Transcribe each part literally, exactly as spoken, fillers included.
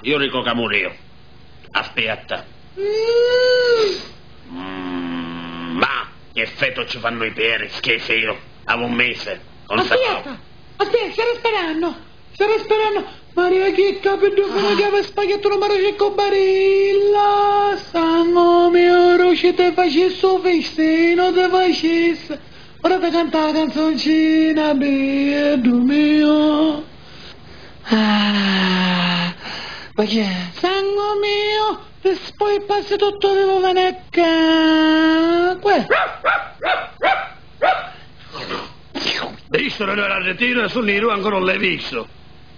Io dico ca murìu. Aspetta. Mm, ma chi effettu ci fannu i peri, schifìu? Havi un misi, non si fa. Aspetta, aspetta, stari sperannu, stari sperannu. Maria Chicca, piddu finu chiavi spaghiettunu, Maria Ciccu barilla. Sangu miu, Ruci ti facissi u fistinu, ti facissi. Ora ti canta la canzoncina, piddu miu. Ah, ma chi è? Sangu miu, rispoi passi tuttu vivu venecca. Què. Vistu ca noi l'arritiru e su niru ancora non l'hai vistu.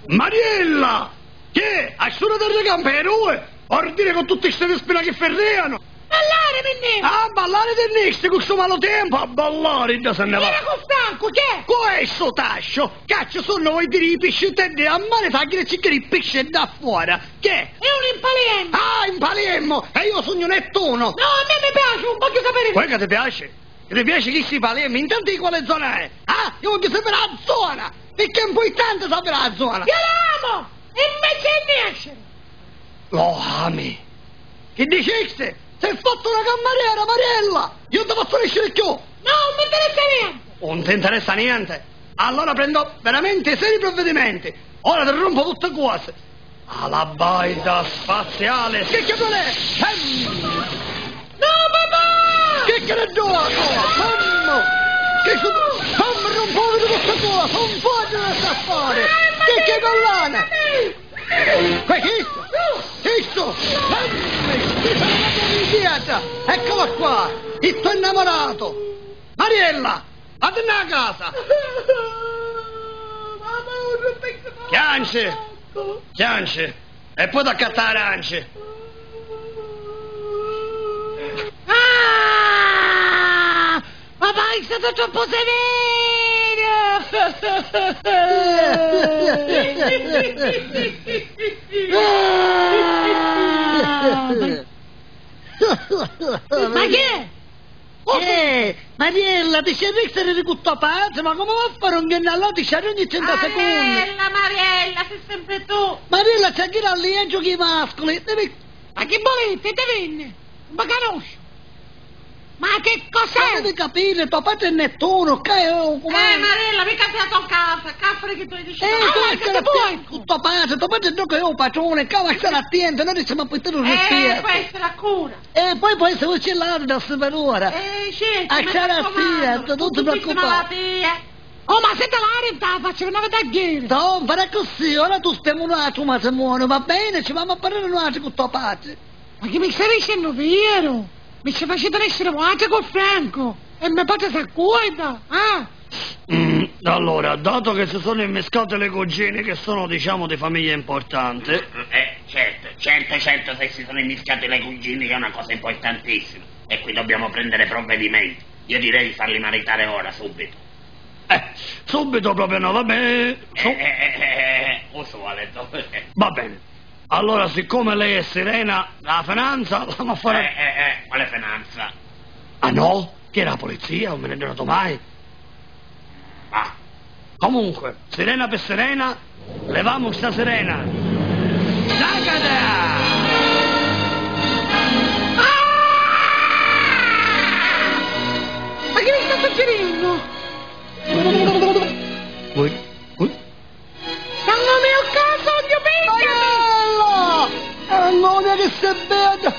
Mariella! Chi è? A stura di ricampa è due? Ordine con tutti sti spina che ferreano! Ballare, Minnè! A ballare tennisti cu stu malu tempu, a ballare, idda se ne va. Era cu Franco, che? Cu è sto tascio? Caccia, sonno voi dire i piscitelli a mare, fa che ci i piscitelli a fuori. Che? È un impaliemmo. Ah, impaliemmo! E io sogno Nettuno! No, a me mi piace, un voglio sapere. Poi che ti piace? Che ti piace chi si paliemmo? Intanto di quale zona è? Ah, io voglio sapere la zona! Perché è importante sapere la zona! Io l'amo! E invece di nascere! Lo ami? Chi dicisti? Sei fatto una cammariera, Mariella! Io non ti posso crescere più! No, non mi interessa niente! Non ti interessa niente? Allora prendo veramente seri provvedimenti! Ora ti rompo tutte cose! Alla baita spaziale! Che che vuole? Ehm! No, papà! Che che ne do? Mamma! Che su... Mamma, rompo tutte cose! Non voglio lasciare fare! Che che collana? Questo? Questo? Mamma, ti sono proprio indietro! Eccolo qua! Il tuo innamorato! Mariella! Vattene a casa! Chianci! Chianci! E poi t'accatta aranci! Ah! Ma poi è stato troppo severo! Ma che? Eh, Mariella, ti sciarresti di cu to patri, ma come va a fare un ghiennalò ti sciarri ogni trenta secondi? Mariella, Mariella, sei sempre tu. Mariella, c'è chi l'ha lieggio che i mascoli, devi... Ma chi volete? Te venne? Non vi conosco. Ma che cos'è? Ma devi capire, to patri è Nettuno, che è un... Eh, Mariella, mica ti la to casa, caffere che tu dici. Eh, allora, che ti vuoi? Cu to patri, to patri è ddocu, è un patrone, qua va a stare attento, noi ci siamo a portare un rispetto. Eh, questo era cura. E poi, poi se voi ci l'avete da superare. Eh, certo, a cara figlia, non ti preoccupare. Oh, ma se te la renta la faccio, non avete a dire. No, farà così, ora tu spiamo un altro matrimonio, va bene? Ci vamo a parlare noi altri con tuo padre. Ma chi mi stai dicendo vero? Mi ci facete essere voialtri con Franco e me padre s'accorda, ah? Mm, allora, dato che si sono immischiate le cugine che sono, diciamo, di famiglia importante. Eh, certo, certo, certo, se si sono immischiate le cugine è una cosa importantissima e qui dobbiamo prendere provvedimenti. Io direi di farli maritare ora, subito. Eh, subito proprio no, va bene. Eh, eh, eh, eh, eh, uso vuole. Va bene. Allora, siccome lei è sirena, la finanza la va a fare... Eh, eh, eh, quale finanza? Ah no? Chi era la polizia? Non me ne è dato mai. Ah. Comunque, sirena per sirena, levamo sta sirena. Zacata! Ah! Ma chi mi sta suggerendo? Ui, ui. Sangu miu, ccà sugnu, pigghiami! Mariella! Mamma mia, che sei bella!